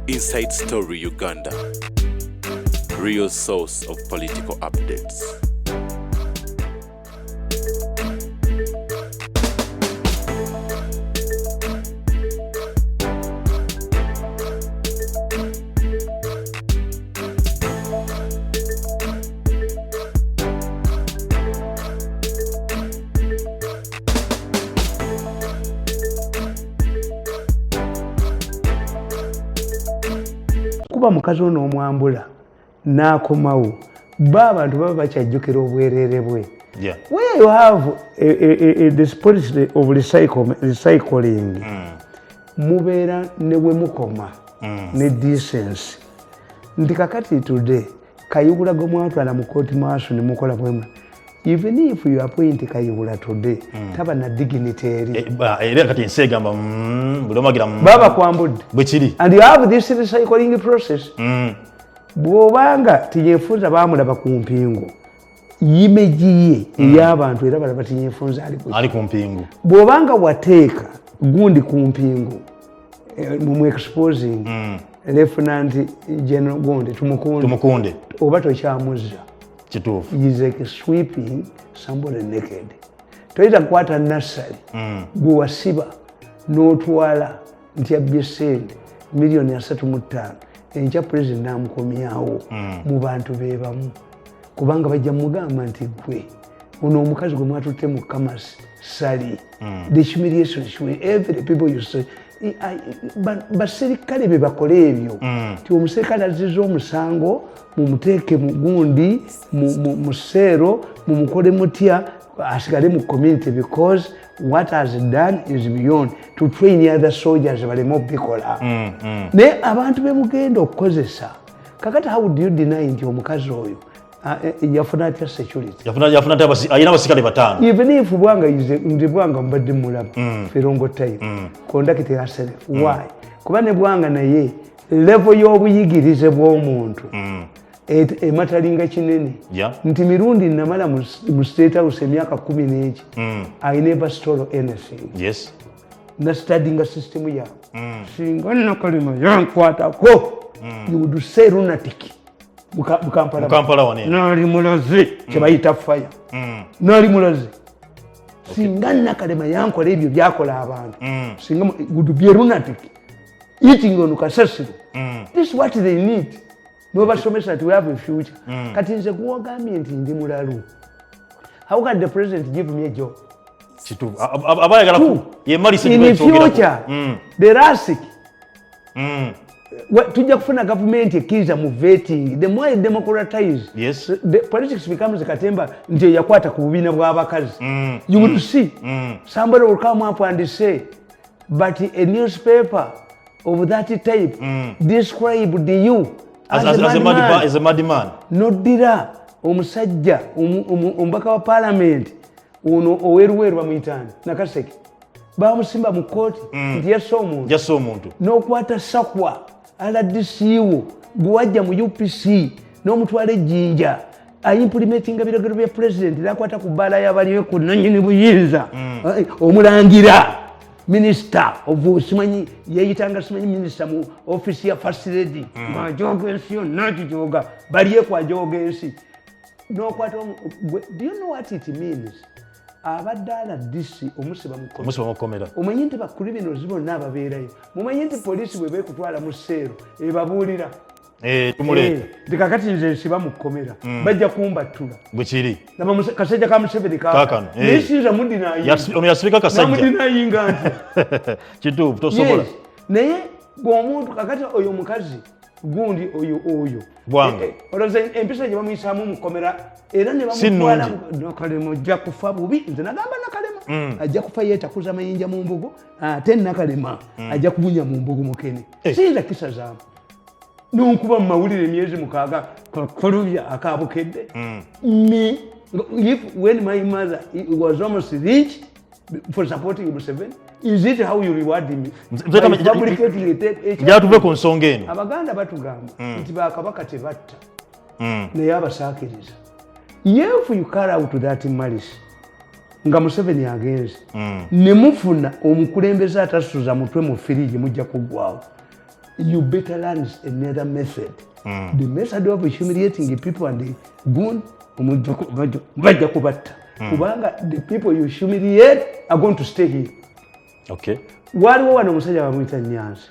Inside Story Uganda, real source of political updates. Kuba mukazi ono omwambula n'akomawo, ba abantu baba bakyajjukira obwereere bwe. Where you have this policy of recycling, mubeera ne bwe mukoma ne decency nti kakati today Kayihura gwe mwatwala mu kooti maaso ne mukola bwema, even if you appoint Kayihura today, taba na dignity eri. Era kati ensi egamba, buli omu agira, Baba kwambudde. Bwe kiri. And you have this recycling process. Bw'obanga Tinyefuza bamulaba ku mpingu, image ye ey'abantu era balaba Tinyefuza ali ku Ali ku mpingu. Bw'obanga wateeka gundi ku mpingu, mumu exposing Lieutenant General gundi Tumukunde, Tumukunde, oba tokyamuzza. Kituufu. Is like sweeping somebody naked. Toyinza kukwata Nassali gwe wasiba n'otwala nti abbye sente miliyoni 35, enkya President namukomyawo mu bantu be bamu, kubanga bajja mugamba nti gwe ono omukazi gwe mwatutte mu kamasi sali. The humiliation, every people you say, baserikale be bakola ebyo, ti omuserikale azizza omusango mumuteeke mu gundi mu seero, mumukole mutya asigale mu community, because what has done is beyond to train other soldiers baleme obikola. Naye abantu bemugenda okukozesa kakati, how do you deny nti omukazi oyo yafuna atya security? Yafuna ate alina abasikale 5. Even if Bwanga nze Bwanga mbadde mulaba for long time, conduct herself, why? Kuba ne Bwanga naye level y'obuyigirize bw'omuntu ematalinga kinene. Nti mirundi namala mu State House emyaka 10 n'eki, I never stole anything. Nastudyinga system yaabwe. Singa Nakalema yankwatako, you would say lunatic mu Kampala. Mu Kampala wano eno. Nali mulaze kyebayita fire, nali mulaze. Singa Nakalema yankola ebyo byakola abantu, singa would be a lunatic eating on kasasiro. This is what they need. Nobasomesa nti we have a future. Kati nze kuwagambye nti ndi mulalu, how can the president give me a job? Kituufu. Aba ayagala yemalisa. In future, the RASIC, tujja kufuna gavumenti ekkiriza mu vetting. The more you democratize, the politics becomes katemba nti yakwata ku bubiina bw'abakazi. You will see somebody will come up and say, but a newspaper of that type described you as a madman. As a madman. Noddira omusajja omubaka wa parliament ono oweruweru bamuyitaani Nakaseke, bamusimba mu kooti nti yasse omuntu. Yasse omuntu. N'okwata Sakwa RDC wo gwe wajja mu UPC n'omutwala ejjinja aimplementinga biragiro bya president, nakwata ku bbaala y'abaliyo ku nanyini buyinza. Omulangira minisita of simanyi yeyitanga simanyi minisita mu ofisi ya first lady, ng'ajoga ensi yonna, agijoga balyeku, ajoga ensi n'okwata do you know what it means? Abadde RDC omusiba mu kkomera. Omusiba mukomera. Omanyi nti bacriminals bonna ababeerayo, mumanyi nti poliisi bwe beekutwala mu seero ebabuulira? Tumuleeta. Nti kakati nze nsiba mu kkomera, bajja kumbattula. Bwe kiri. Laba kasajja ka Museveni. Kaakano, eh. Naye siyinza mudenyinga. Ono yasibika kasajja. Namudenyinga nti Kituufu, tosobola. Yes. Naye bw'omuntu kakati oyo omukazi gundi oyo Bwanga. Olowooza empisa gye bamuyisaamu mu kkomera era ne Si bamutwala nnungi. Nakalema ojja kufa bubi. Nze nagamba Nakalema ajja kufa yeetakuza mayinja mu mbugo, ate Nakalema ajja kubunya mu mbugo mukene. Siyinza kisazaamu nonkuba mu mawulire emyezi 6 kakolubya akabukedde me. If when my mother was almost rich for supporting Museveni, is it how you reward me? By fabricating a tape? Njala tuve ku nsonga eno. Abaganda batugamba nti bakabaka tebatta, naye abasaakiriza. If you carry out that malice nga Museveni agenze, ne mufuna omukulembeze atasuza mutwe mu firiji, mujja kuggwawo. You better learn another method, the method of humiliating people and the gun. Bajja kubatta, kubanga the people you humiliate are going to stay here. Waliwo wano omusajja bamuyita Nyanzi.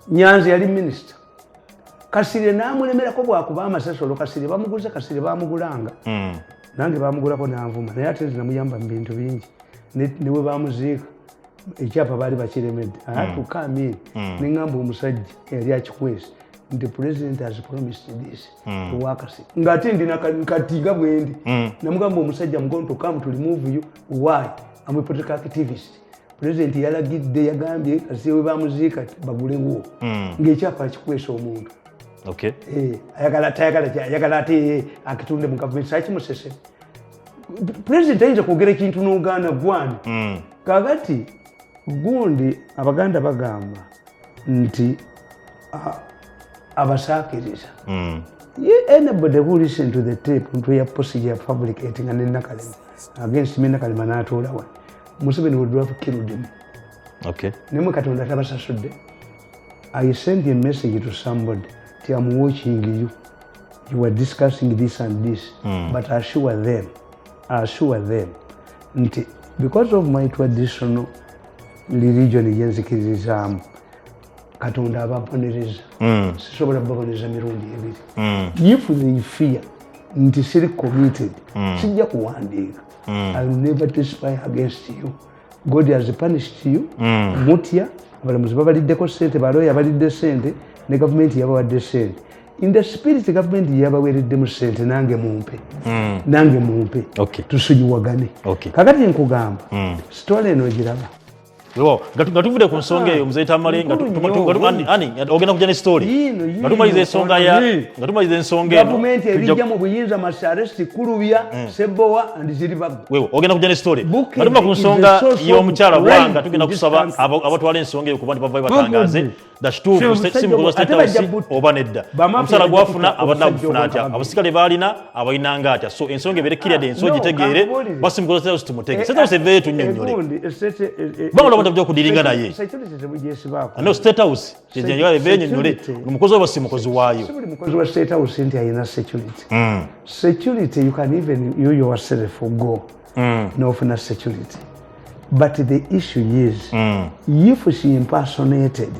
Nyanzi yali minisita, Kasire n'amulemerako bwakuba amasasi. Olwo Kasire bamuguze, Kasire bamugulanga. Nange bamugulako nanvuma, naye ate nze namuyamba mu bintu bingi. Ne bwe bamuziika, ekyapa baali bakiremedde atuka Amin. Neŋŋamba omusajja eyali akikwese nti president has promised this owakasi, ng'ate ndina kati nga bwendi. Namugamba omusajja, I'm going to come to remove you. Why? I'm a political activist. President yalagidde, yagambye Kasire we bamuziika bagulewo, ng'ekyapa akikwesa omuntu. Eh, ayagala tayagala, ayagala ate akitunde mu gavumenti sakimusese. President ayinza kwogera ekintu n'ogaana gwani? Kakati gundi Abaganda bagamba nti abasaakiriza. Anybody who listen to the tape ntu ya procedure fabricating ne Nakalema against me, Nakalema n'atuula wano, Museveni would have killed him. Nemwe Katonda tabasasudde. I sent a message to somebody ti am watching you, you were discussing this and this, but assure them nti because of my traditional religion gyenzikiririzaamu, Katonda ababonereza. Sisobola babonereza mirundi ebiri. If they fear nti siri committed, sijja kuwandiika. I will never testify against you. God has punished you. Mutya abalamuzi babaliddeko sente, baloya balidde sente, ne gavumenti yabawadde sente. In the spirit gavumenti yabaweereddemu sente, nange mumpe, nange mumpe. Tusonyiwagane. Kakati nkugamba, story eno giraba. Weewaawo, nga tuvudde ku nsonga eyo, Muzeyi Tamale, nga Nkulu nnyo. ani ogenda kujja ne story. Yiino, Nga tumaliza ensonga ya yiino. Nga tumaliza ensonga eno, Gavumenti erijja mu buyinza must arrest Kulubya, Sebowa and Ziribaggo. Weewo ogenda kujja ne story. Bukedde Nga tuma ku is nsonga a source of y'omukyala crime Bwanga, tugenda in this kusaba country. Abatwala ensonga eyo kuba nti bavayo batangaze Bukedde. dakituufu Si si mukozi wa ate State House bajja butta. oba nedda. Bamafia Omusala bajja gwafuna kutta abadde obusajja agufuna atya? obw'akabbi. Abasikale baalina abalinanga atya? So ensonga ebeere clear, ensonga No, gitegeere. kankubuulire. Basi mukozi wa State House tumutege, State House eveeyo tunnyonnyole. Egundi, Kubanga olwo bajja kudiringa naye. Security tebugyesibaako. No, State House kyenjagala eveeyo ennyonnyole omukozi oba si mukozi waayo. Si buli mukozi wa State House nti alina security. Security, you can even you yourself go n'ofuna security, but the issue is, if she impersonated,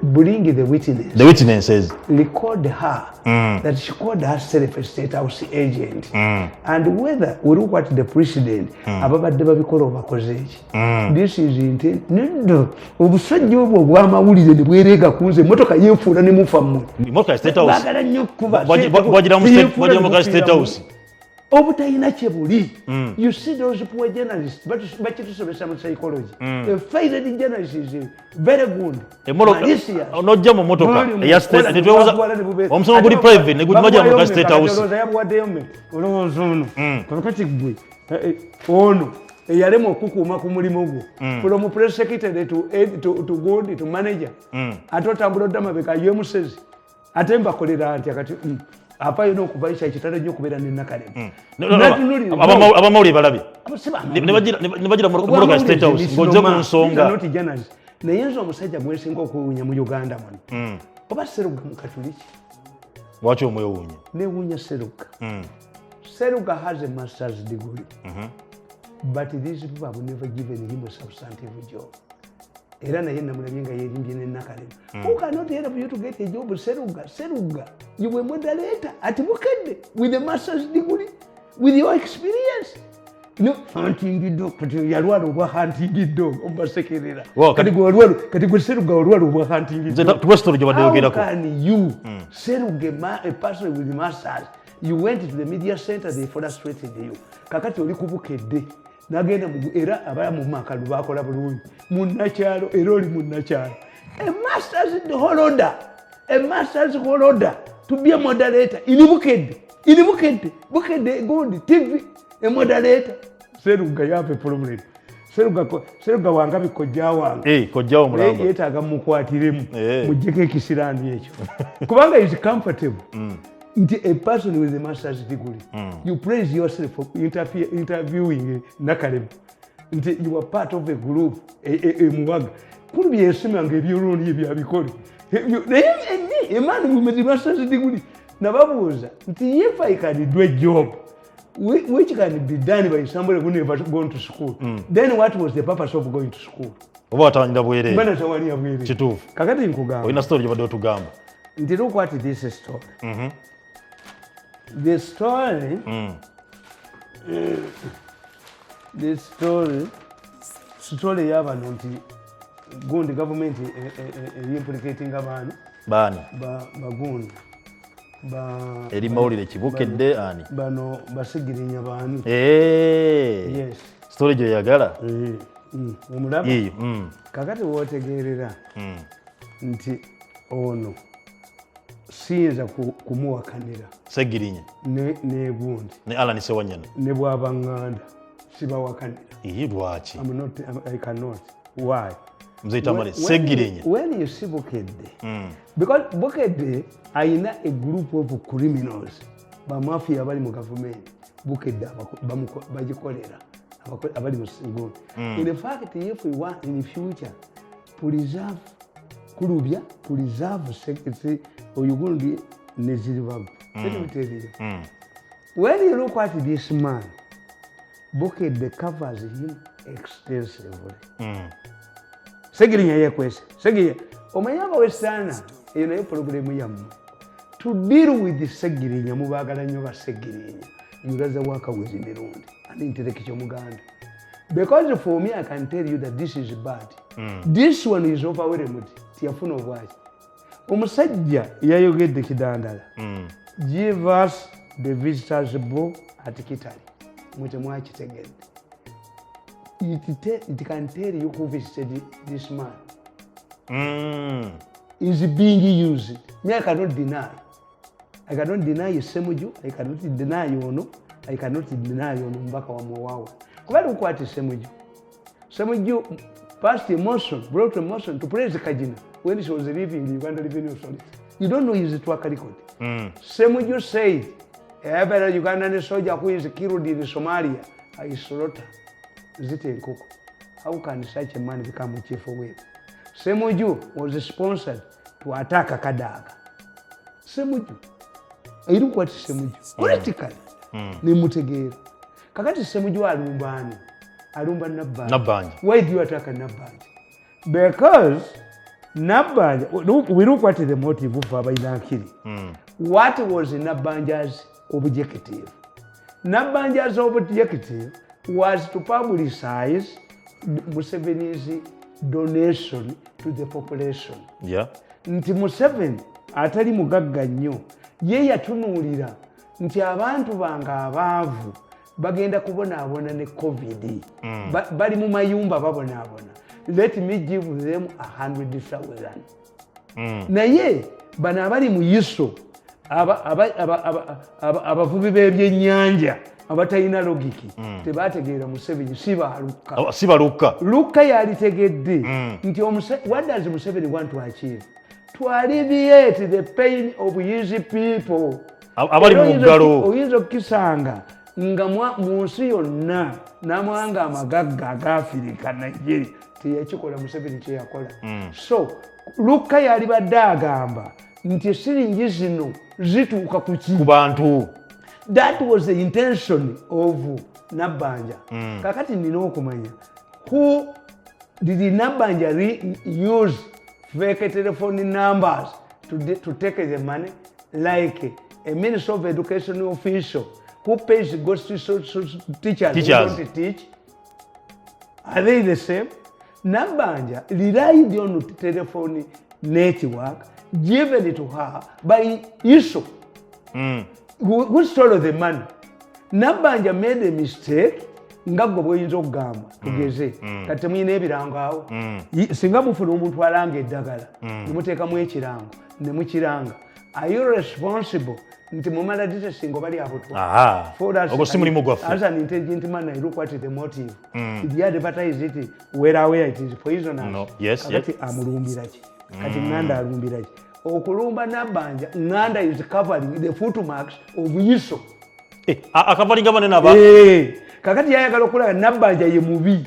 bring the witness. The witnesses. Record her that she called herself a State House agent, and whether we look at the president, ababadde babikola obakoze eki. This is intent. Nedda, obusajja obwo obwamawulire ne bwereega ku nze, emotoka yeefuula ne mufa mmwe. Emotoka ya State House. Baagala nnyo okukuba. Bwagira mu Yeefuula bwagira mu ne State House. Obutalina kye buli. You see those poor journalists, bakitusomesa mu psychology, a failed journalist is very good Emmotoka malicious. n'ojja mu motoka Bali mu eya State kukola, netwebuuza ne babuwala ne bubeera. omusomo guli Ate private ne gumajja mu babuwayo State mmeka? House. Kati olowooza yabuwaddeyo mmeka? Olowooza ono kakati gwe ono eyalema okukuuma ku mulimu gwo, from press secretary to good to manager, ate otambula odda mabeka yemusezi, ate mbakolera ntya kati? Apayo n'okuvaisa kitalo nnyo okubeera ne Nakalema. No, no, no, abamawulire balabe ne bagira mu motoka ya State House ng'ojja ku nsonga. Not journalist. Naye nze omusajja gwensinga okwewuunya mu Uganda muno, oba Seruga mukatuliki. Lwaki omwewuunya? Newuunya Seruga. Seruga has a master's degree, but these people have never given him a substantive job. Era naye namulabye nga yerimbye ne Nakalema. Who cannot help you to get a job? Seruga, Seruga, you were moderator at Bukedde with a master's degree, with your experience. No, hunting dog, kati yalwala obwa hunting dog, obasekerera. Well, kati gwe walwala, kati gwe Seruga walwala obwa hunting Nze dog. Tuwe story gy'obadde How oyogerako. can you, Seruga, a person with masters, you went to the media center, they frustrated you. Kakati oli ku Bukedde, nagenda era abala mu makalu bakola bulungi. Munnakyalo, era oli munnakyalo. A master's holder, a master's holder to be a moderator in Bukedde, in Bukedde, Bukedde gundi TV, a moderator. Seruga, you have a problem. Seruga, Seruga wangabi kojja wange. Eh, kojjawo Naye mulamba. yeetaaga mukwatiremu, muggyeko ekisiraani ekyo, kubanga is comfortable nti a person with a master's degree, you praise yourself for interviewing Nakalema nti you are part of a group emuwaga. Kulubya yasimanga ebyoloni ebyabikole. Naye edi emaani with master's degree, nababuuza nti if I can do a job which can be done by somebody who never gone to school, then what was the purpose of going to school? Oba watawanyira bwereere. Mba natawalira bwereere. Kituufu. Kakati nkugamba Olina story gyobadde otugamba. Nti look at this story. The story, the story, story y'abano nti gundi gavumenti eyimplicating abaani. Baani? Bagundi ba Eri mawulire kibukedde ani? Bano basigirinya baani. Yes. Story gyoyagala. Omulaba? Eyo. Kakati wootegeerera nti ono siyinza kumuwakanira. Segirinya. Negundi. Ne Alan Sewanyana. Ne bwaba ŋŋanda sibawakanira. Iyi lwaki? I'm not, I cannot. Why? Mzee Tamale, Segirinya. When you see Bukedde, because Bukedde ayina a group of criminals, bamafia abali mu government, Bukedde bagikolera, abali mu gundi. In fact, if we want in the future, preserve Kulubya, preserve secretary, oyo gundi ne Ziribago. Let me tell you. When you look at this man, Bukedde covers him extensively. Segirinya yekwese. Segirinya. Omanyi abawesana eyo nayo pulogulaamu yammwe. To deal with Segirinya, mubaagala nnyo ba Segirinya. You rather work with Mirundi and intellectual Muganda. Because for me, I can tell you that this is bad. This one is overwhelmed. Tiyafuna obwaki. Omusajja yayogedde Kidandala. Give us the visitors book at Kitale. Mwe temwakitegedde. It can tell you who visited this man. Is being used. Me, I cannot deny. I cannot deny Semuju. I cannot deny Ono. I cannot deny Ono mbaka wa Mwawa. Kubali ukwati Semuju. Semuju passed a motion, brought a motion to praise Kajina when she was leaving the Uganda Revenue Authority. You don't know his track record. Semuju said, every Ugandan soldier who is killed in Somalia, I slaughter. Zite enkoko. How can such a man become a chief of whip? Semuju was sponsored to attack Kadaga. Semuju. Eri kwati Semuju. Politically. Nemutegeera. Kakati Semuju alumba ani? Alumba Nabbanja. Nabbanja. Why do you attack Nabbanja? Because Nabbanja, we look at the motive of Abainankiri. What was Nabbanja's objective? Nabbanja's objective was to publicize Museveni's donation to the population. Nti Museveni atali mugagga nnyo ye yatunuulira nti abantu bange abaavu bagenda kubonaabona ne COVID. Bali mu mayumba babonaabona. Let me give them 100,000. Naye bano abali mu ISO, abavubi b'ebyennyanja abatalina logic, tebategeera Museveni, si balukka. Si balukka. Lukka yalitegedde nti what does Museveni want to achieve? To alleviate the pain of his people. Abali mu Era muggalo. Oyinza okukisanga nga mu nsi yonna n'amawanga amagagga aga Afirika, Nigeria, teyakikola Museveni kye yakola. So Lukka yalibadde agamba nti siringi zino zituuka ku ki? Ku bantu. That was the intention of Nabbanja. Kakati nina okumanya who did Nabbanja use fake telephone numbers to take the money, like a Minister of Education official who pays ghost teachers who Teachers. don't teach. Are they the same? Nabbanja relied on telephone network given to her by ISO, who stole the money. Nabbanja made a mistake nga gwe bw'oyinza okugamba tugeze kati temulina ebirango awo. Singa mufuna omuntu alanga eddagala ne muteekamu ekirango ne mukiranga, are you responsible nti mumala ditesinga oba lyabutwa? For us, Ogwo si mulimu gwaffe. As an intelligent man, I look at the motive. Did he advertise it where aware it is poisonous? No. Yes, Kakati yes. amulumbira ki? Kati Nganda alumbira ki? Okulumba Nabbanja, Nganda is covering the footmarks of ISO. Akavalinga banene aba. Kakati yayagala okulaga Nabbanja ye mubi.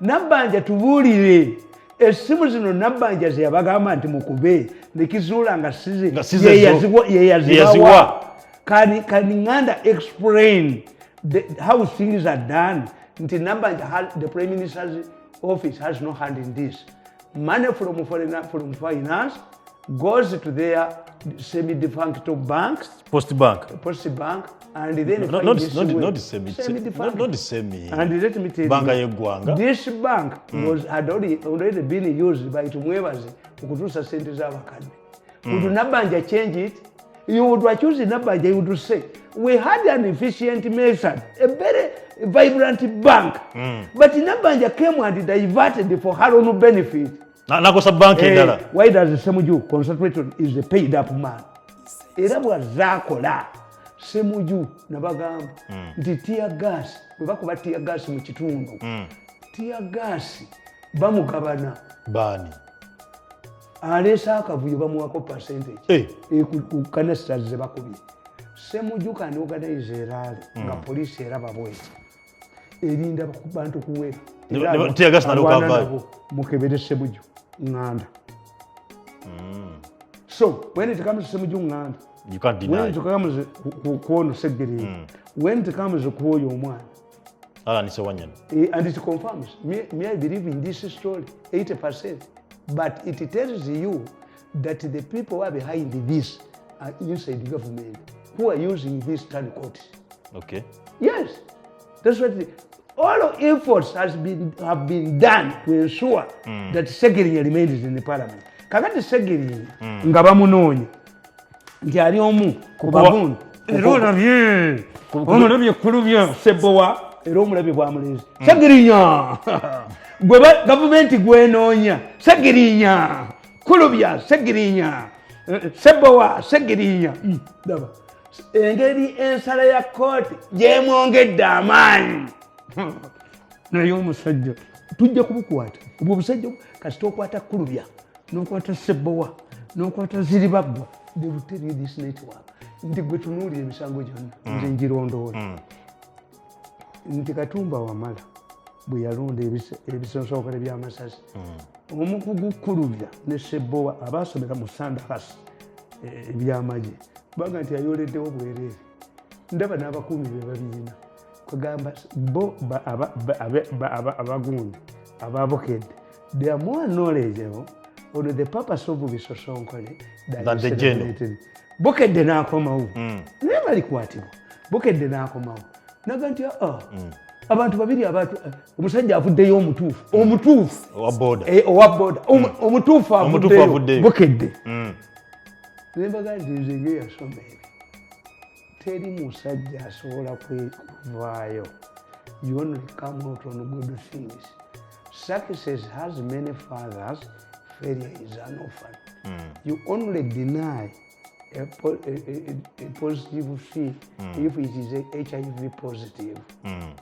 Nabbanja tubuulire. Essimu zino Nabbanja ze yabagamba nti mukube, nekizuula nga size. Nga size zo. Yeyazibawa. Yeyaziwa. Can Nganda explain how things are done? Nti Nabbanja has, the Prime Minister's office has no hand in this. Money from finance goes to their semi-defunct banks, Post Bank. Post Bank, and then No, find not, this not, way. not semi, Semi-defunct. not semi. And let me tell Banka you, y'eggwanga. this bank had already been used by Tumwebaze okutuusa sente z'abakadde. Would Nabbanja change it? You would accuse Nabbanja, you would say, we had an efficient method, a very vibrant bank. But Nabbanja came and diverted for her own benefit. Nakosa banka endala. Why does Semuju concentrate on is a paid up man? Era bw'azaakola Semuju nabagamba nti tear gas, bwe bakuba tear gas mu kitundu, tear gas bamugabana. Baani? Aleese akavuyo bamuwako percentage. Ku canisters ze bakubye. Semuju can organize a rally nga poliisi eraba bweti, erinda bantu kuwera. Tear gas n'alyoka Alwana avaayo. nabo, mukebere Semuju Nganda. So when it comes to Semuju Nganda, You can't deny. when it comes kwono Segirinya, when it comes kwoyo omwana, Alan Sewanyana. And it confirms me, I believe in this story 80%, but it tells you that the people who are behind this are inside the government, who are using this turncoat. Yes, that's what all efforts have been done to ensure that Segirinya remains in the parliament. Kakati Segirinya nga bamunoonya nti ali omu ku bagundi, era olabye omulabye Kulubya, Sebowa, era omulabye bwamulezi Segirinya gwe gavumenti gwenoonya, Segirinya, Kulubya, Segirinya, Sebowa, Segirinya. Laba engeri ensala ya kooti gyemwongedde amaanyi, naye omusajja tujja kubukwata obwo obusajja. Kasita okwata Kulubya n'okwata Sebowa n'okwata Ziribaggwa, they will tell you this network, nti gwe tunuulira emisango gyonna, nze njirondoola nti Katumba Wamala bwe yalonda ebisonsonkole by'amasasi, omukugu Kulubya ne Sebowa abasomera mu Sandhurst ebyamagye baga nti ayoleddewo bwereere. Ndaba n'abakuumi be babirina, kugamba bo abagundi ababukedde, they are more knowledgeable on the purpose of bisosonkole than the general. Bukedde n'akomawo, naye balikwatibwa. Bukedde n'akomawo naga nti aa, abantu babiri, abantu, omusajja avuddeyo omutuufu, omutuufu. Owa boda. Owa boda. Omutuufu Omutuufu avuddeyo. Avuddeyo. Bukedde nembaga nti nze ngeyasoma ebyo, teri musajja asobola kuvaayo. You only come out on good things. Success has many fathers, failure is an orphan. You only deny a positive thing if it is a HIV positive.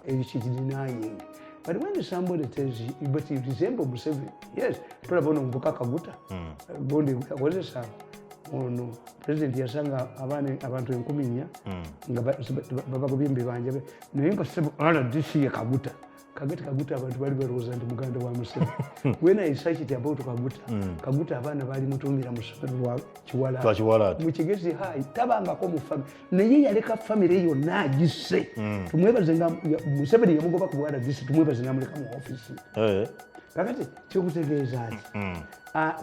It is denying. But when somebody tells you, but you resemble Museveni, yes, tulaba ono omuvuka Kaguta, gundi yakozesa ono president yasanga abaana abantu 4,000 nga babagobye mu bibanja bye, naye nga sebo RDC ye Kaguta. Kagati Kaguta abantu bali balowooza nti muganda wa Museveni. When I searched about Kaguta, Kaguta abaana baali mutumira mu ssomero lwa Kiwala. Lwa Kiwalaata. Mu Kigezi High, tabangako mu family, naye yaleka family yonna agisse. Tumwebaze nga Museveni yamugoba ku bwa RDC, Tumwebaze namuleka mu office. Kakati kikutegeeza nti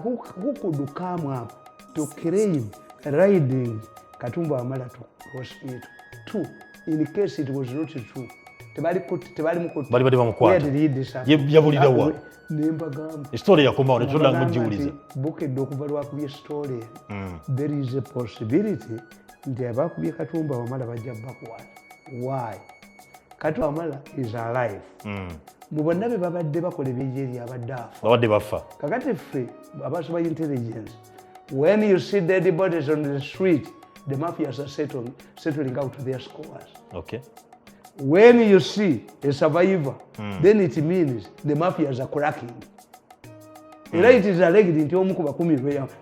who could come up to claim riding Katumba Wamala to hospital? Two, in case it was not true, tebali mu Bali bali bamukwata. Where did he disappear? Yabulira wa? Nembagamba Story yakomawo netulonda nabagamba mugiwuliza. Nti Bukedde okuva lwakubye story eno, there is a possibility nti abakubye Katumba Wamala bajja bakwata. Why? Katumba Wamala is alive. Mu bonna be babadde bakola ebyejeri abadde afa. Babadde bafa. Kakati ffe abasoma intelligence, when you see dead bodies on the street, the mafias are settling out their scores. When you see a survivor, then it means the mafias are cracking. Era it is alleged nti omu ku bakumi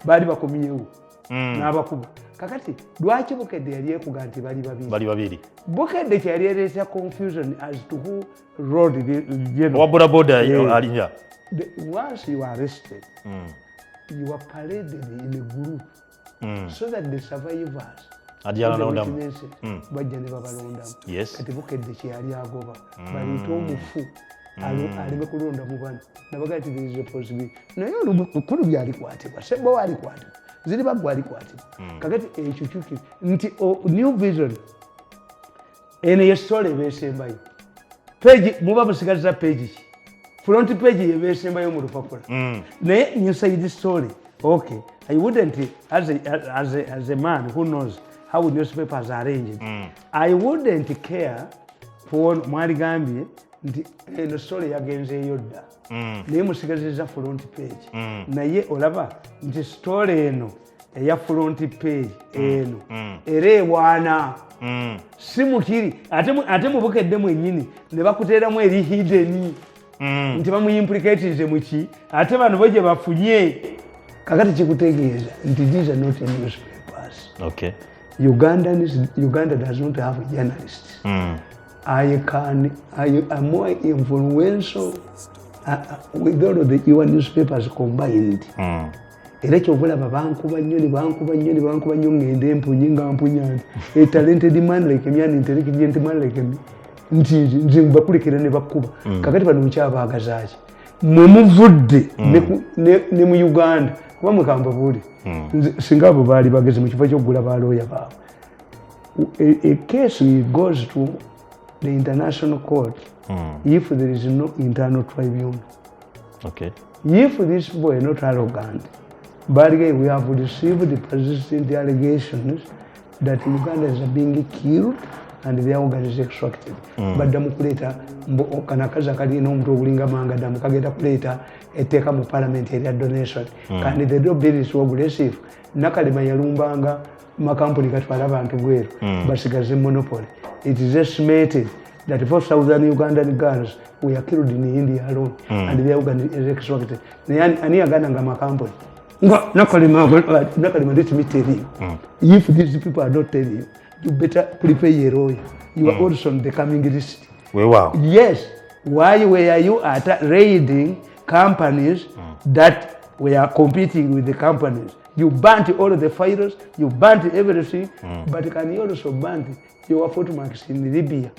baali bakomyewo n'abakuba. Kakati lwaki Bukedde yali ekuga nti bali babiri? Bali babiri. Bukedde kyeyali ereeta confusion as to who rode the general. Owa bodaboda. Yeah. Alinya. Once you are arrested, you are paraded in a group so that the survivors, Ajja the alondamu. Witnesses, bajja ne babalondamu. Kati Bukedde kyeyali agoba, baleete omufu aleme kulonda mu bano, nabaga nti there is a possibility, naye olukulu byalikwatibwa, Sebowa alikwatibwa, Ziribagwa alikwatibwa. Kakati ekyo kyuki nti New Vision eno ye story ebeesembayo page, muba musigaziza page ki? Front page yebeesembayo mu lupapula, naye inside story, okay, I wouldn't, as a man who knows how newspapers are arranged, I wouldn't care for mwaligambye nti eno story yagenzeeyo dda, naye musigaziza front page. Naye olaba nti story eno eya front page eno era ewaana si mukiri, ate mubukedde mwennyini ne bakuteeramu eri hidden nti bamuimplicatinze muki, ate bano bo gye bafunye. Kakati kikutegeeza nti these are not newspapers. Uganda does not have journalists. I am more influential with all of your newspapers combined. Era kyova olaba bankuba nnyo ne bankuba nnyo ne bankuba nnyo, ngende empunyi nga mpunya nti a talented man like me, an intelligent man like me, nti nze bakulekera ne bakkuba. Kakati bano mukyabaagazaaki? Mwe muvudde ne mu Uganda, kuba mwekambabuuli. Nze singa abo baali bagezi, mu kifo kyokugula balooya baabwe, a case goes to the international court if there is no internal tribunal. If these people are not arrogant, but again, we have received persistent allegations that Ugandans are being killed and their organs is extracted. Badda mu kuleeta kano akazi akalina omutwe ogulinga mangadamu kagenda kuleeta etteeka mu parliament erya donation. Kandi the law bill is so aggressive. Nakalema yalumbanga makampuni gatwala abantu bweru basigaze monopoly. It is estimated that 4,000 Ugandan girls were killed in India alone and their organ is extracted. Naye ani yagana makampuni? Nga Nakalema, let me tell you, if these people are not telling you, you better prepare a lawyer. You are also on the coming list. Weewaawo. Yes. Why were you at raiding companies that were competing with the companies? You burnt all the files, you burnt everything, but can you also burn your footmarks in Libya,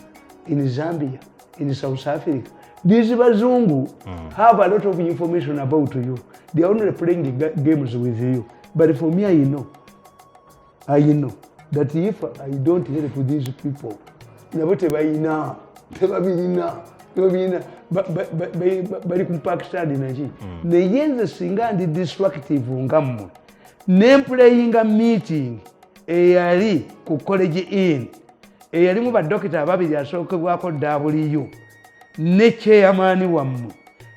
in Zambia, in South Africa? These Bazungu have a lot of information about you. They are only playing games with you. But for me, I know that if I don't help these people, nabo tebayina, tebabirina, tebabirina, bali ku Pakistan naki. Naye nze singa ndi destructive nga mmwe, nemplayinga meeting eyali ku College Inn eyalimu badokita ababiri asookebwako W ne chairman wammwe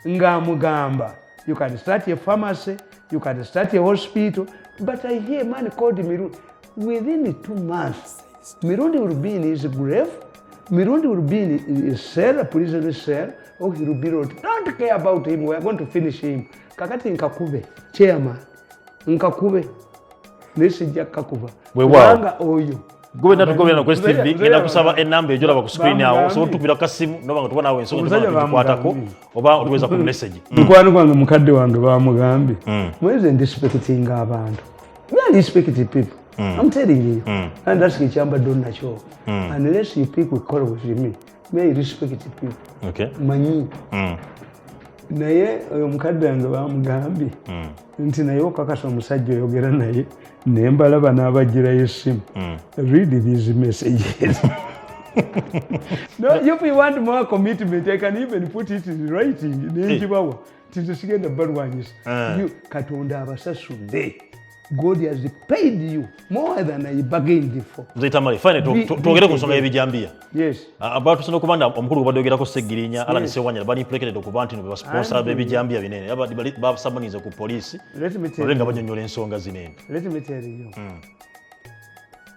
ng'amugamba, "You can start a pharmacy, you can start a hospital," but I hear a man called Mirundi. Within 2 months, Mirundi will be in his grave. Mirundi will be in a cell, a prison cell, or he will be rot. Don't care about him. We are going to finish him. Kakati nkakube, chairman, nkakube, naye sijja kukakuba. Weewaawo. Kubanga oyo Gwe natugobera ku STV, ngenda kusaba enamba ejolaba ku screen awo, Bamugambye. osobola otukubira ku kasimu noba nga tuba naawe ensonga Omusajja tugikwatako bamugambye. Oba otuweza ku message. Mukwano gwange, mukadde wange bamugambye, mweze ndisipectinga abantu. Me, I respect people. I'm telling you, and that's ekyambadde nakyo. Unless you pick a quarrel with me, me, I respect people. Manyi. Naye oyo mukadde wange bamugambye nti naye okakasa omusajja oyogera naye nembalaba n'abagirayo essimu. Read these messages. No, if you want more commitment, I can even put it in writing nengibawa nti nze sigenda balwanyisa. Katonda abasasudde. God has paid you more than I bargained for. Nze fine, twogere ku nsonga y'ebijambiya. Yes. Abantu okuba nga omukulu gubadde ogerako Segirinya, Alan Sewanyana, bali implicated okuba nti basponsor b'ebijambiya binene, basamunize ku poliisi Let me tell olwe nga you. banyonyola ensonga zino eno. Let me tell you.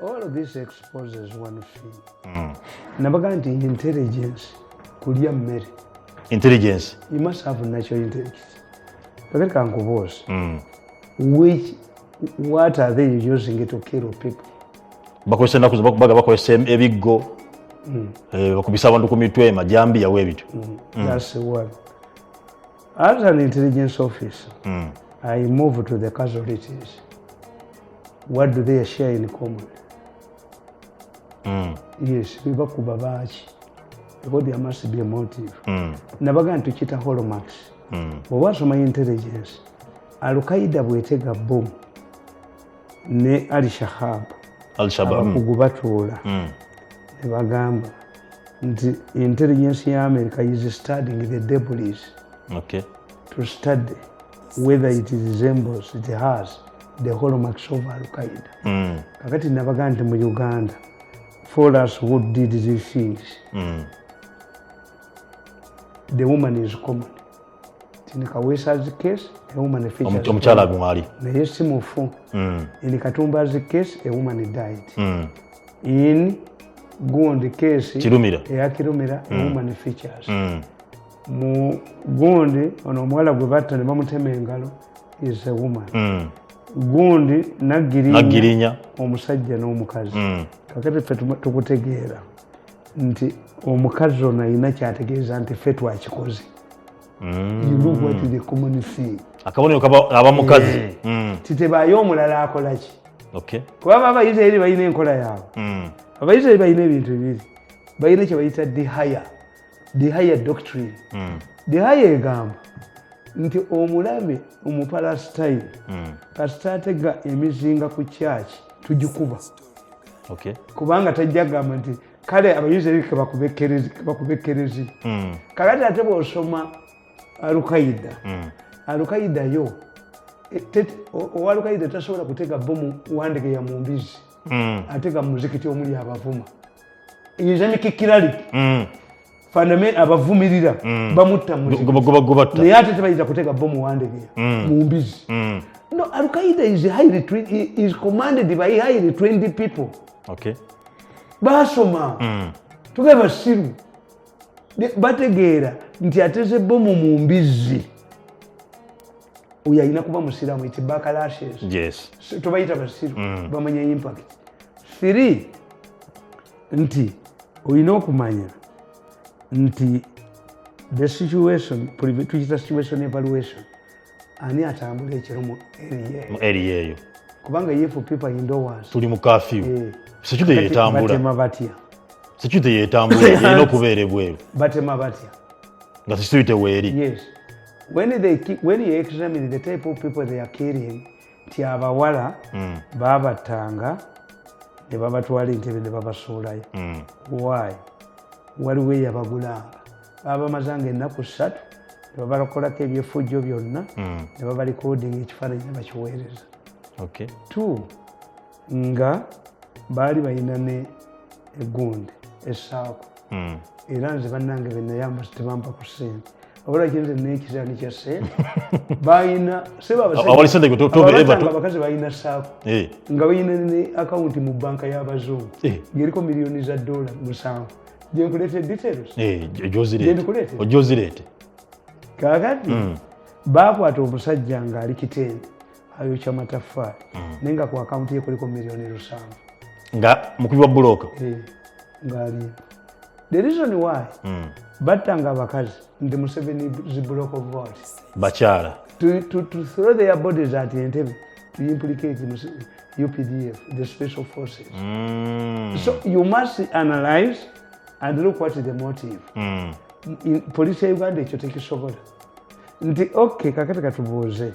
All of this exposes one thing. Nabaga nti intelligence kulya mmere. Intelligence. You must have natural intelligence. Kakati kankubuuza. Which, what are they using to kill people? Bakozesa ennaku zino baga bakozesa ebiggo, bakubisa abantu ku mitwe, majambiya weebityo. That's one. As an intelligence officer, I move to the casualties. What do they share in common? Yes, bibakuba baaki? Because there must be a motive. Nabaga nti tukiyita hallmarks. Bw'oba wasoma intelligence, Al-Qaeda bwetega bomu ne Al Shahab, Al-Shabaab. Abakugu batuula ne bagamba nti intelligence ya America is studying the debris to study whether it resembles, it has the hallmarks of Al-Qaeda. Kakati nabaga nti mu Uganda, for us who did these things, the woman is common. In Kaweesa's case, a woman features. Omukyala mwali. Naye si mufu. In Katumba's case, a woman died. In gundi case Kirumira. Eya Kirumira, a woman features. Mu gundi ono omuwala gwe batta ne bamutema engalo is a woman. Gundi Naggirinya, Naggirinya. Omusajja n'omukazi. Kakati ffe tukutegeera nti omukazi ono alina kyategeeza nti ffe twakikoze. You look what the common thing. Akabonero kaba aba mukazi. Titebaayo omulala akola ki? Kuba abayisirayiri balina enkola yaabwe. Abayisirayiri balina ebintu bibiri. Balina kye bayita dehaya doctrine. Dehaya egamba nti omulabe Omupalasitayini kasita atega emizinga ku kyaki, tugikuba. Kubanga tajja kugamba nti kale abayisirayiri kebakuba ekereziya. Kakati ate bw'osoma Alukaida, Alukaida yo owa Alukaida tasobola kutega bomu Wandegeya mu mbizi. Atega mu muzikiti omuli abavuma Islamic cleric. Faname abavumirira bamutta mu muzikiti. Gubatta. Naye ate tebayinza kutega bomu Wandegeya mu mbizi. No, Al-Qaeda is commanded by highly trained people. Basoma, tuge basiru. Bategeera nti ateze bomu mu mbizzi oyo alina kuba musiraamu. It backlashes. So, tobayita basiru, bamanya impact. Three, nti olina okumanya nti the situation, tukiyita situation evaluation. Ani atambula ekiro mu area? Mu area eyo. Kubanga if people indoors, tuli mu curfew. Security yetambula. Batema batya? Security yetambula erina okubeera ebweru. Batema batya? Nga security weeri. Yes, when you examine the type of people they are killing, nti abawala babattanga ne babatwala Entebe ne babasuulayo. Why? Waliwo eyabagulanga, babamazanga ennaku 3 ne babakolako ebyefujjo byonna ne babarecordinga ekifaananyi ne bakiweereza. Two, nga baali balina ne egundi essaako. Era nze bannange benayamba tebampa ku ssente, wabula kinze nekirani kya ssente balina. Awali ssente gwe Ababatanga abakazi balina saako nga balina ne akawunti mu banka y'abazungu ng'eriko miliyoni za dola 7. Gyenkuleete details? Gyozireete. Gyenkuleete. Ojozireete. Kaakati bakwata omusajja ng'ali Kitende ayokya mataffaali, naye nga ku akawunti ye kuliko miliyoni 7. Nga mukubi wa bulooka. Eh, ng'alimba. The reason why battanga abakazi nti Museveni's block of votes bakyala to throw their bodies at Entebbe to implicate UPDF, the special forces. So you must analyze and look what is the motive. Poliisi ya Uganda ekyo tekisobola. Nti okay, kakati katubuuze,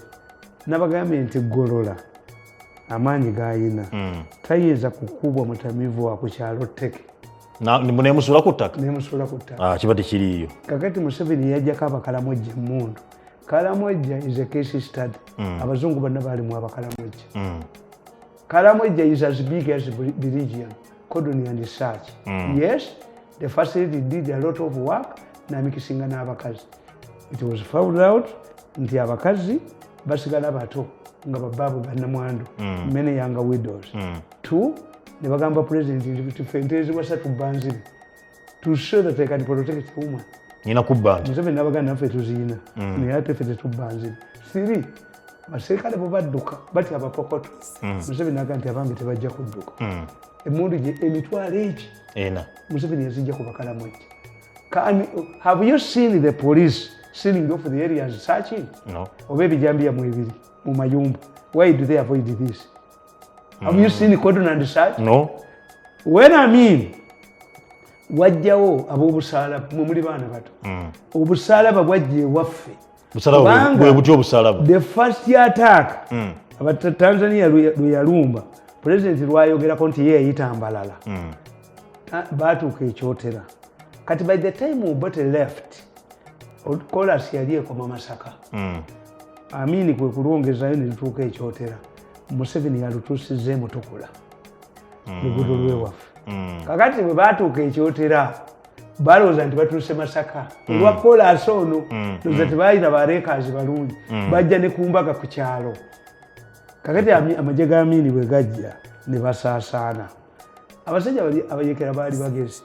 nabagambye nti Golola amaanyi gayina tayinza kukubwa mutamivu wa ku kyalo Tteke Nemusuula ku ttaka. Nemusuula ku ttaka. Ah, kiba tekiriiyo. Kakati Museveni yajjako Abakalamojja emundu. Kalamojja is a case study. Abazungu bonna baalimu Abakalamojja. Kalamojja is as big as Belgium, cordon and search. Yes, the facility did a lot of work namikisinga n'abakazi. It was found out nti abakazi basigala bato nga babaabwe bannamwandu, many younger widows. Two, ne bagamba president nti ffe ente eziwasa tubba nzibe to show that they can protect a woman. Nina kubba nti Museveni n'abaganda naffe tuziina, naye ate ffe tetubba nzibe. Three, abaserikale bwe badduka batya abapokoto. Museveni naga nti abange tebajja kudduka. Emundu gye emitwalo egi 4 Museveni yazijja ku Bakalamojja. Have you seen the police Sealing off the areas, searching? No. Oba ebijambiya mwebiri mu mayumba, why do they avoid this? Have you seen cordon and search? No. When I mean, wajjawo ab'obusalaba, mwe muli baana bato. Obusalaba bwajja ewaffe. Busalaba Kubanga bwe butya obusalaba? The first attack aba Tanzania lwe yalumba, President lwayogerako nti ye yayita Mbalala. Baatuuka ekyotera. Kati by the time Obote left, kolas yali ekoma Masaka. Amini kwe kulwongezayo ne lutuuka ekyotera. Museveni yalutuusizza emutukula luguudo lwewaffe. Kakati bwe batuuka ekyotera, balowooza nti batuuse Masaka olwa kolasi ono. Ndowooza tebalina bareekazi balungi. Bajja ne ku mbaga ku kyalo. Kakati amagye ga Amini bwe gajja ne basaasaana. Abasajja bali abayekera baali bagezi,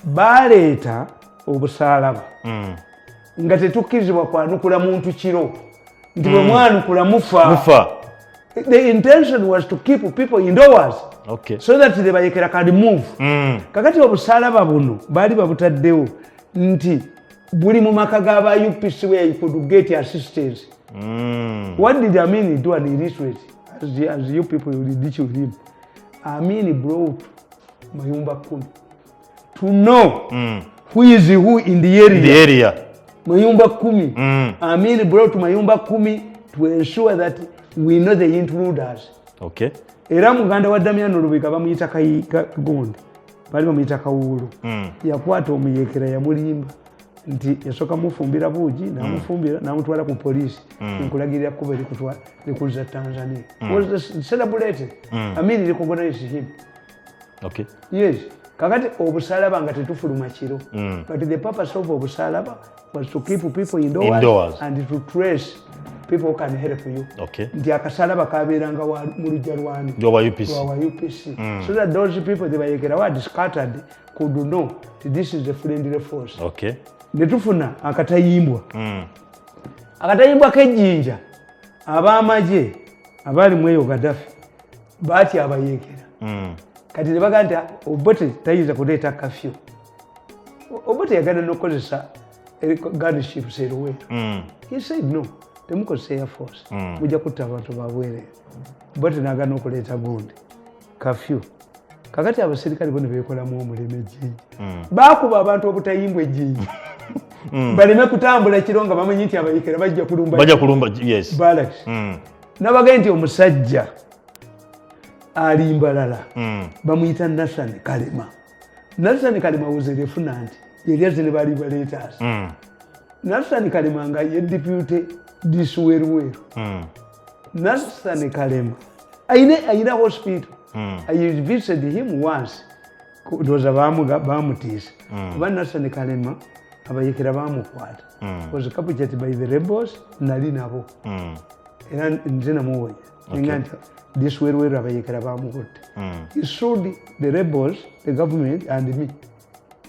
baleeta obusaalaba nga tetukkirizibwa kwanukula muntu kiro, nti bwe mwanukula mufa. Mufa. The intention was to keep people indoors so that the bayekera can move. Kakati obusalaba buno baali babutaddewo nti buli mu maka g'aba UPC where you could get assistance. What did Amini do? An illiterate, as you people will ridicule him. Amini brought mayumba kumi to know who is who in the area. The area. Mayumba 10. Amini brought mayumba 10 to ensure that we know the intruders. Era muganda wa Damiano Lubega bamuyita Kagondi, baali bamuyita Kawuulu. Yakwata omuyekera, yamulimba nti yasooka mufumbira buugi, namufumbira, namutwala ku poliisi. Nkulagirira kkuba erikuza Tanzania. Was celebrated. Amin recognized him. Yes. Kakati obusalaba nga tetufuluma kiro. But the purpose of obusalaba was to keep people indoors, Indoors. and to trace people who can help you. Nti akasalaba kabeeranga mu luggya lwani? Lwa UPC. Lwa UPC. So that those people, the bayekera were scattered, could know that this is a friendly force. Ne tufuna akatayimbwa. Akatayimbwa k'ejjinja, ab'amagye abaali mu eyo Gaddafi baatya abayeekera. Kati ne bagamba nti Obote tayinza kuleeta kafyu. Obote yagenda n'okukozesa gunships eruweero. He said no, temukozesa air force, mujja kutta abantu babwereere. Obote n'agaana okuleeta gundi kafyu. Kakati abaserikale bo ne beekolamu omulimu ejjinja. Baakuba abantu obutayimbwa ejjinja baleme kutambula kiro nga bamanyi nti abayekera bajja kulumba. Bajja kulumba, yes. Barracks. Nabagaye nti omusajja ali Mbalala bamuyita Nathan Kalema. Nathan Kalema was a lieutenant, yali azze ne bali baleetaasi. Nathan Kalema nga ye deputy DC Weruweru. Nathan Kalema ayina hospital. I visited him once. Ndowooza bamutiisa kuba Nathan Kalema abayekera bamukwata, was captured by the rebels. Nali nabo era nze namuwonya nga nti this Weruweru abayekera bamukutte. He sued the rebels, the government and me.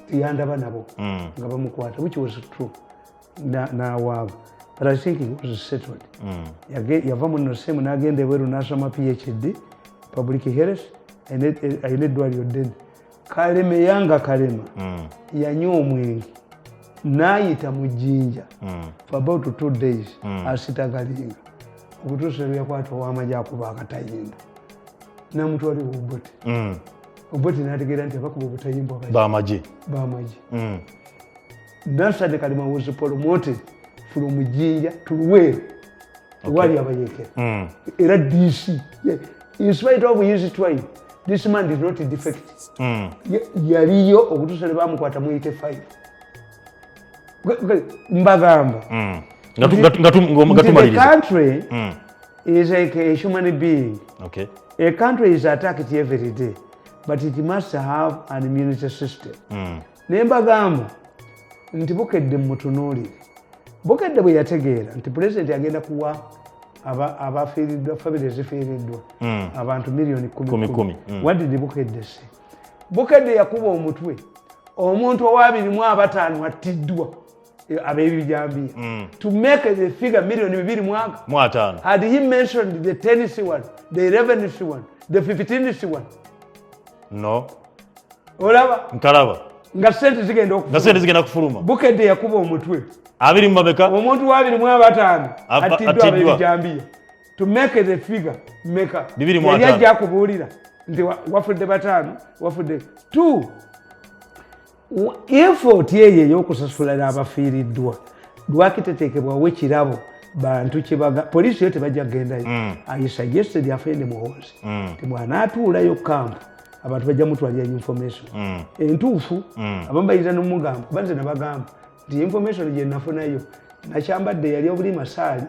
Tiyandaba nabo nga bamukwata, which was true. Nawaaba, but I think he was settled. Yava mu nosemu n'agenda ebweru n'asoma PhD public health. Ayina eddwaliro ddene. Kalema eyanga Kalema yanywa omwenge n'ayita mu jjinja for about 2 days, asitagalinga okutuusa lwe yakwata ow'amagye akuba akatayimbwa namutwalira Obote. Obote n'ategeera nti abakuba obutayimbwa bamagye. Bamagye. Nathan Kalema was promoted from Jinja to Luweero ewali abayekera era DC. In spite of his tribe, this man did not defect. Yaliyo okutuusa lwe bamukwata mu 85. Mbagamba Nga nti the tumaliriza. country is like a human being. A country is attacked every day, but it must have an immunity system. Ne mbagamba nti Bukedde mutunuulire. Bukedde bwe yategeera nti Pulezidenti agenda kuwa abafiiriddwa, famire ezifiiriddwa, abantu miliyoni kumi kumi kumi. kumi. What did Bukedde say? Bukedde yakuba omutwe omuntu owa 25 attiddwa ab'ebijambiya to make the figure miliyoni bibiri mwaka mu ataano. Had he mentioned the 10th one, the 11th one, the 15th one? No. Olaba? Nkalaba. Nga sente zigenda Nga sente zigenda kufuluma. Bukedde yakuba omutwe. Abiri mu mabeka. Omuntu wa 25 attiddwa ab'ebijambiya. To make the figure meka. 25. Yali ajja kubuulira nti wafudde 5, wafudde 2. Effort eyo ey'okusasula abafiiriddwa lwaki teteekebwawo ekirabo bantu kyebaga poliisi yo tebajja kugendayo. I suggested afende Muhoozi nti bw'anaatuulayo kampu abantu bajja mutwalira information entuufu. Abamu bayinza n'omugamba, kuba nze nabagamba nti information gye nafunayo nakyambadde yali obuli masaali,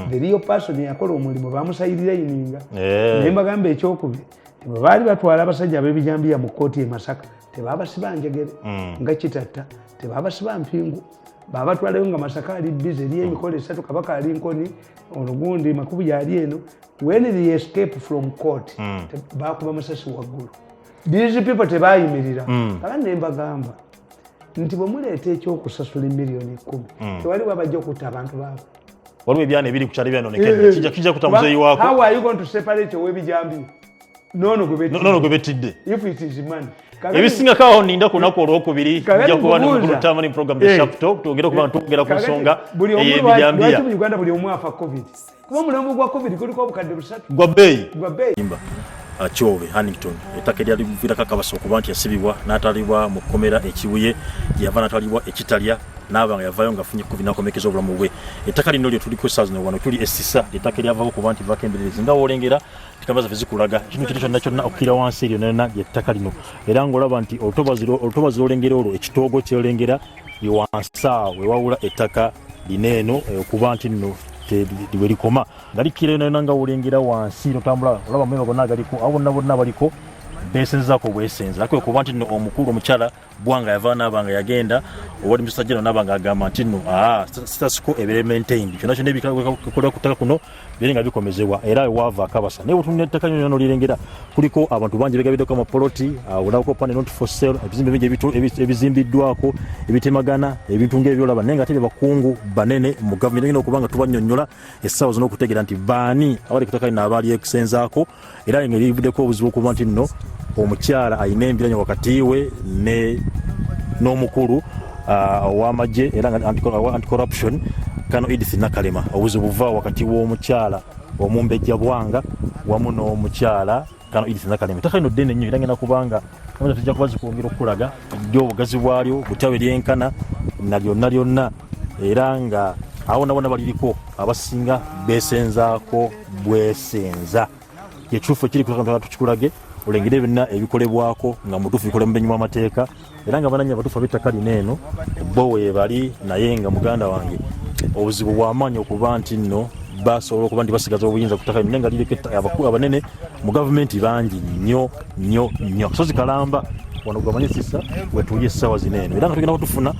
the real person yakola omulimu bamusayirira yininga. Naye mbagamba ekyokubiri nti bwe baali batwala abasajja ab'ebijambiya mu kkooti e Masaka tebabasiba njegere nga Kitatta, tebabasiba mpingu, babatwalayo nga Masaka ali busy eri emikolo 3, Kabaka ali Nkoni, olugundi Makubu yali eno. When they escape from court bakuba masasi waggulu. These people tebayimirira. Kala ne mbagamba nti bwe muleeta ekyokusasula emiliyoni 10 tewaliwo abajja okutta abantu baabwe. Waliwo ebyana ebiri ku kyalo ebyanonekene kijja kutta muzeeyi waako. How are you going to separate ow'ebijambiya noono gwe bettidde? If it is money. Ebisingako awo nninda ku lunaku olwokubiri nja kuba ne mukulu Tamani program The Sharp Talk twongere okuba nga twogera ku nsonga ey'ebijambiya. Lwaki mu Uganda buli omu afa COVID? Kuba omulambo gwa COVID guliko obukadde 3. Gwa bbeeyi. Gwa bbeeyi. Kyobe Hannington ettaka eryaliviirako akabasa okuba nti yasibibwa n'atalibwa mu kkomera e Kibuye gye yava n'atwalibwa e Kitalya n'aba nga yavaayo ng'afunye COVID n'akomekeza obulamu bwe. Ettaka lino lye tuliko essaawa zino wano tuli Essisa, ettaka eryavaako okuba nti vaako embererezi nga w'olengera kamera zaffe zikulaga kino kintu kyonna kyonna okukkira wansi eryo nana lyettaka lino, era ng'olaba nti olutobazi lw'olengera olwo ekitoogo ky'olengera lye wansi awo wewawula ettaka lino eno okuba nti nno we likoma nga likkira yona yona nga wulengera wansi notambula olaba amahema gonna agaliko abo bonna bonna baliko beesenzaako obwesenza akwe kuba nti nno omukulu omukyala Bwanga yava naaba nga yagenda owali musajja naaba nga agamba nti nno status quo ebeere maintained kyonna kyonna ebikola ku ttaka kuno biri nga bikomezebwa era waava akabasa. Naye bwetunula ettaka lyonna nolirengera kuliko abantu bangi begabiddeko amapoloti, olabako pane not for sale, ebizimbe bingi ebizimbiddwako ebitemagana ebintu ng'ebyolaba, naye nga ate bakungu banene mu gavumenti egenda okuba nga tubannyonnyola essaawa zonna okutegeera nti baani abali ku ttaka lino abaalyesenzaako, era engeri erivuddeko obuzibu okuba nti nno omukyala alina embiranye wakati we n'omukulu ow'amagye era nga anti-corruption Kano Edith Nakalema. Obuzibu buva wakati w'omukyala omumbejja Bwanga wamu n'omukyala Kano Edith Nakalema. Ettaka lino ddene nnyo era ngenda kubanga tujja kuba zikwongera okukulaga ddi obugazi bwalyo butya bwe lyenkana na lyonna lyonna, era nga awo nabona baliriko abasinga beesenzaako bwesenza. Ekituufu ekiri kutaka tukikulage olengere byonna ebikolebwako nga mutuufu bikola mumenyi w'amateeka, era nga bananyi abatuufu ab'ettaka lino eno bo weebali. Naye nga muganda wange obuzibu bw'amaanyi okuba nti nno basobola okuba nti basigaza obuyinza ku ttaka lino, naye nga liriko abakulu abanene mu gavumenti bangi nnyo nnyo nnyo. Akasozi kalamba wano gwamanyi sisa wetuli essaawa zino eno, era nga tugenda kutufuna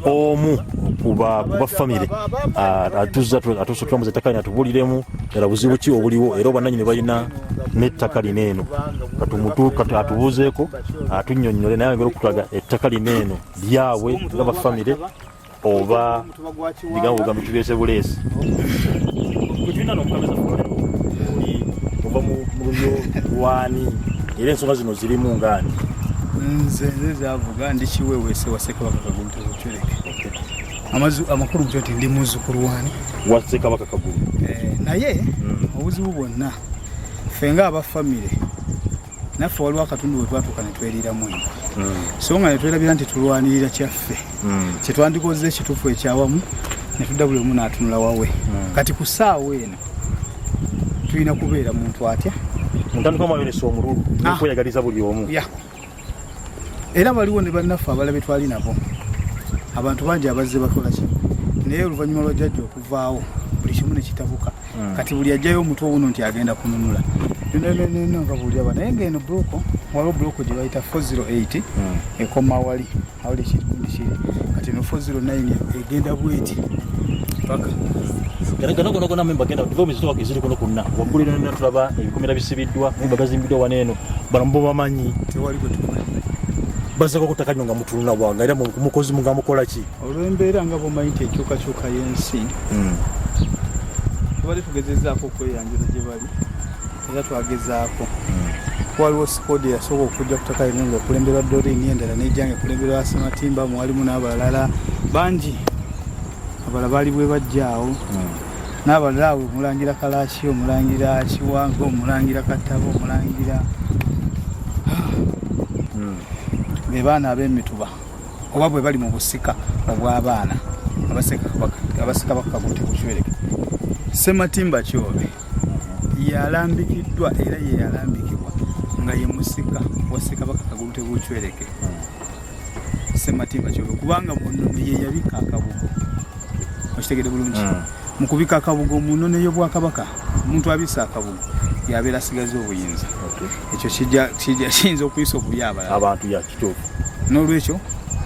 omu ku ba famire atuzza atusotomuza ettaka lino atubuliremu ddala buzibu ki obuliwo era obannannyini balina n'ettaka lino eno. Atubuuzeeko atunnyonnyole naye ayongere okutulaga ettaka lino eno lyabwe nga ba famire oba bigambo bugambi tubyese buleesi. Tulina n'omukameza oli ova mu lulyo lwani era ensonga zino zirimu ngaani? Nze zavuga ndi Kiweweese wa Ssekabaka Kagulu Tebukyoleke. Amakulu nti nti ndi muzzukulu wani wa Ssekabaka Kagulu. Naye obuzibu bwonna ffe ng'aba famire naffe waliwo akatundu we twatuuka ne tweriramu enkwe, so nga ne twerabira nti tulwanirira kyaffe kye twandikoze ekituufu ekyawamu, ne tudda buli omu n'atunula wawe. Kati ku ssaawa eno tulina kubeera muntu atya? Mutandika mwayolesa omululu n'okweyagaliza buli omu. Era baliwo ne bannaffe abalala be twali nabo, abantu bangi abazze bakola ki, naye oluvannyuma lwa jjajja okuvaawo buli kimu ne kitabuka. Kati buli ajjayo omutwe wuno nti agenda kununula nno nga buli aba, naye ng'eno buloko waliwo buloko gye bayita 408 ekoma wali awali ekigundi kiri, kati eno 409 egenda bweti paka Gano gano gona memba genda tuva mizito eziri kuno kunna waggulu eno tulaba ebikomera bisibiddwa memba gazimbiddwa wano eno bano bo bamanyi tewali gwe tumanyi. Bazzako ku ttaka lino nga mutunula bwanga era mukozi nga mukola ki? Olw'embeera nga bw'omanyi nti enkyukakyuka y'ensi, tubadde tugezezzaako okweyanjula gye bali era twagezaako. Waliwo squad eyasooka okujja ku ttaka lino ng'ekulemberwa Doreen, endala nejja nga ekulemberwa Sematimba, mwalimu n'abalala bangi. Abalala baali bwe bajja awo n'abalala awo, omulangira Kalaki, omulangira Kiwanga, omulangira Kataba, omulangira be baana ab'emituba oba bwe bali mu busika obw'abaana abasika bakagute kukiwereke. Sematimba Kyobe yalambikiddwa era ye yalambikibwa nga ye musika wa Ssekabaka Kagulu Tebuucwereke. Sematimba Kyobe, kubanga mu nnono ye yabika akabugo, okitegedde bulungi? Mu kubika akabugo mu nnono ey'obwakabaka, omuntu abisa akabugo yabeera asigaza obuyinza. Ekyo kijja kiyinza okuyisa obubi abalala. Abantu ya kituufu. N'olwekyo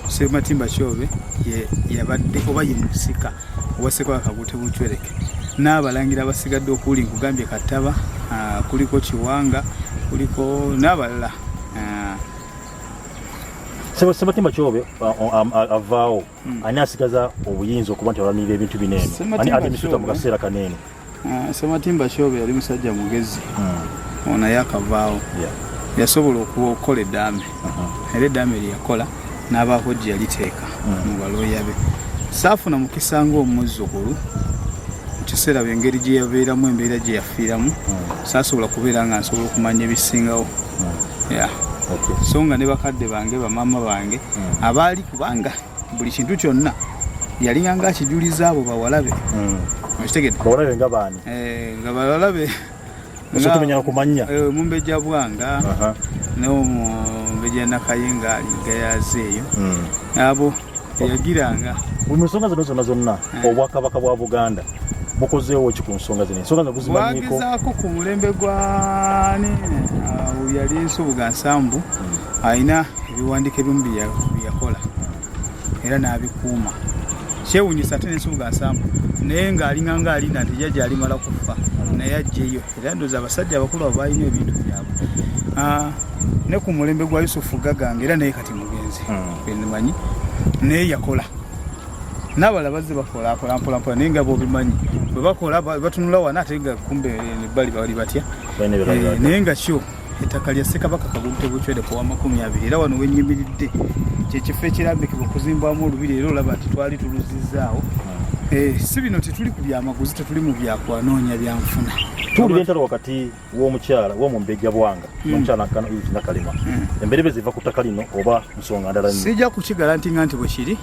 Sematimba Kyobe yabadde oba ye musika owa Ssekabaka Kagulu Tebuucwereke n'abalangira abasigadde okuli nkugambye Kataba, kuliko Kiwanga, kuliko n'abalala. Sematimba Kyobe avaawo, ani asigaza obuyinza okuba nti alwanirira ebintu bino eno? Ani Sematimba ate misuta mu Kyobe. kaseera kano eno? Sematimba Kyobe yali musajja mugezi, ono yakavaawo. Yasobola okukola eddaame, era eddaame lye yakola n'abaako gye yaliteeka mu balooya be. Saafuna mukisa ng'omuzzukulu mu kiseera engeri gye yabeeramu, embeera gye yafiiramu, saasobola kubeera nga nsobola okumanya ebisingawo. Yeah. So nga ne bakadde bange, bamaama bange abaali, kubanga buli kintu kyonna yalinganga akijuliza abo bawala be, okitegedde? Bawalabe nga baani? Nga bawala be Osobola tumenya ku mannya? Mumbejja Bwanga n'omumbejja Nakayenga ali Gayaza eyo, abo yagiranga. Mu nsonga zino zonna zonna, obwakabaka bwa Buganda bukozeewo ki ku nsonga zino? Ensonga zino buzimanyiiko? Bwagezaako ku mulembe gwa yali Nsubuga Nsambu, alina ebiwandiiko ebimu bye yakola era n'abikuuma. Kyewunyisa ate n'Ensubuga Nsambu naye ng'alinga ng'alinda nti jjajja alimala kufa naye ajjeyo, era ndowooza abasajja abakulu abo balina ebintu byabwe. Ne ku mulembe gwa Yusufu Gaganga, era naye kati mugenzi bwenmanyi, naye yakola, n'abalala bazze bakola akola mpola mpola, naye nga bwobimanyi bwe bakola batunula wana ate nga kumbe ebbali bali batya. Balina bye bali batya. Naye nga kyo ettaka lya Ssekabaka Kagulu Tebucwereke owa 20 era wano wenyimiridde kyekifo ekirambikibwa okuzimbwamu olubiri, era olaba nti twali tuluzizzaawo. Si bino tetuli ku byamaguzi, tetuli mu byakwanoonya byanfuna. Tuwulira entalo wakati w'omukyala w'omumbejja Bwanga n'omukyala Nakalema. Emberebe ziva ku ttaka lino oba nsonga ndala nnyo? Sijja kukigala nti nga nti bwe kiri,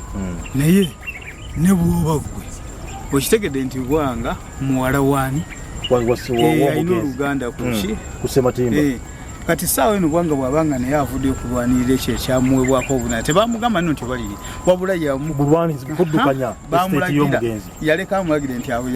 naye ne bw'oba ggwe okitegedde nti Bwanga muwala waani? Alina w'omugenzi. Oluganda ku ki? Ku Sematimba. Kati saawa eno Bwanga bw'abanga naye avuddeyo okulwanirira ekyo ekyamuweebwako obunene, tebamugamba nno nti baliri, wabula Bulwanizi kuddukanya estate bamulagira y'omugenzi. Yaleka amulagira nti awo.